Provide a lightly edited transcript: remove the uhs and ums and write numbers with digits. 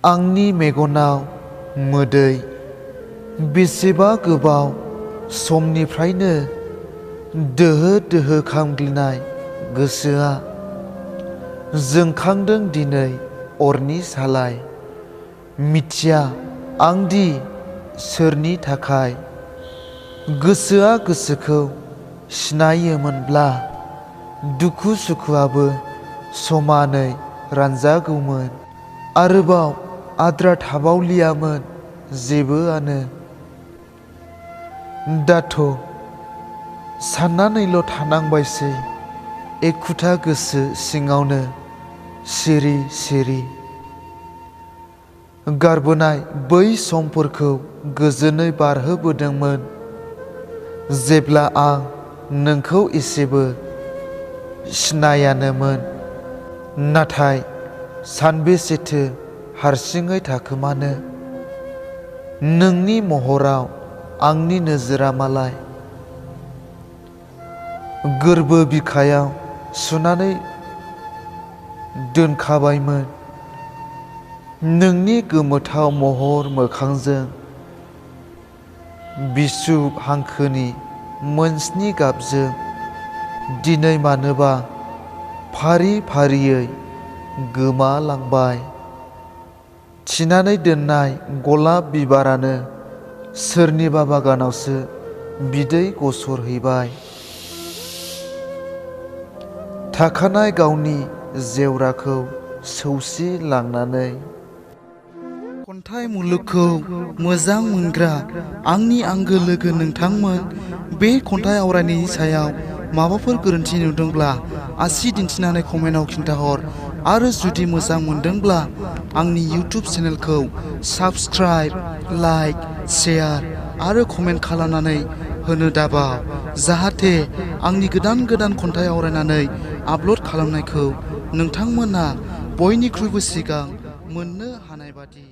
आंनि मेगनाव मोदै बेसेबा गोबाव समनिफ्रायनो दोहो दोहो खामग्लिनाय गोसोआ जोंखांदों दिनै अरनि सालाय। मिथिया आंदि सोरनि थाखाय गोसोआ गोसोखौ सिनायोमोनब्ला दुखु सुखुआबो समानै रानजागौमोन। आरोबाव आद्रा थाबावलियामोन जेबोआनो। दाथ' साननानैल' थानांबायसै एखुथा गोसो सिङावनो सिरि सिरि। गारबोनाय बै समफोरखौ गोजोनै बारहोबोदोंमोन जेब्ला आं नोंखौ एसेबो सिनायानोमोन। नाथाय सानबेसेथो हारसिङै थाखोमानो नोंनि महराव आंनि नोजोरा मालाय। गोरबो बिखायाव सुनानै दोनखाबायमोन नोंनि गोमोथाव महर मोखांजों बिसुब हांखोनि मोनस्नि गाबजों। दिनै मानोबा फारि फारियै गोमालांबाय। थिनानै दोननाय गलाब बिबारानो सोरनिबा बागानावसो बिदै गसरहैबाय। थाखानाय गावनि जेवराखौ सौसिलांनानै। खन्थाइ मुलुगखौ मोजां मोनग्रा आंनि आंगो लोगो नोंथांमोन, बे खन्थाइ आवरायनायनि सायाव माबाफोर गोरोन्थि नुदोंब्ला आसि दिन्थिनानै कमेन्टआव खिन्थाहर। आरो जुदि मोजां मोनदोंब्ला आंनि इउटिउब चेनेलखौ साबस्क्राइब, लाइक, शेयार आरो कमेन्ट खालामनानै होनो दाबाव, जाहाथे आंनि गोदान गोदान खन्थाइ आवरायनानै आपल'ड खालामनायखौ नोंथांमोना बयनिख्रुइबो सिगां मोननो हानाय बादि।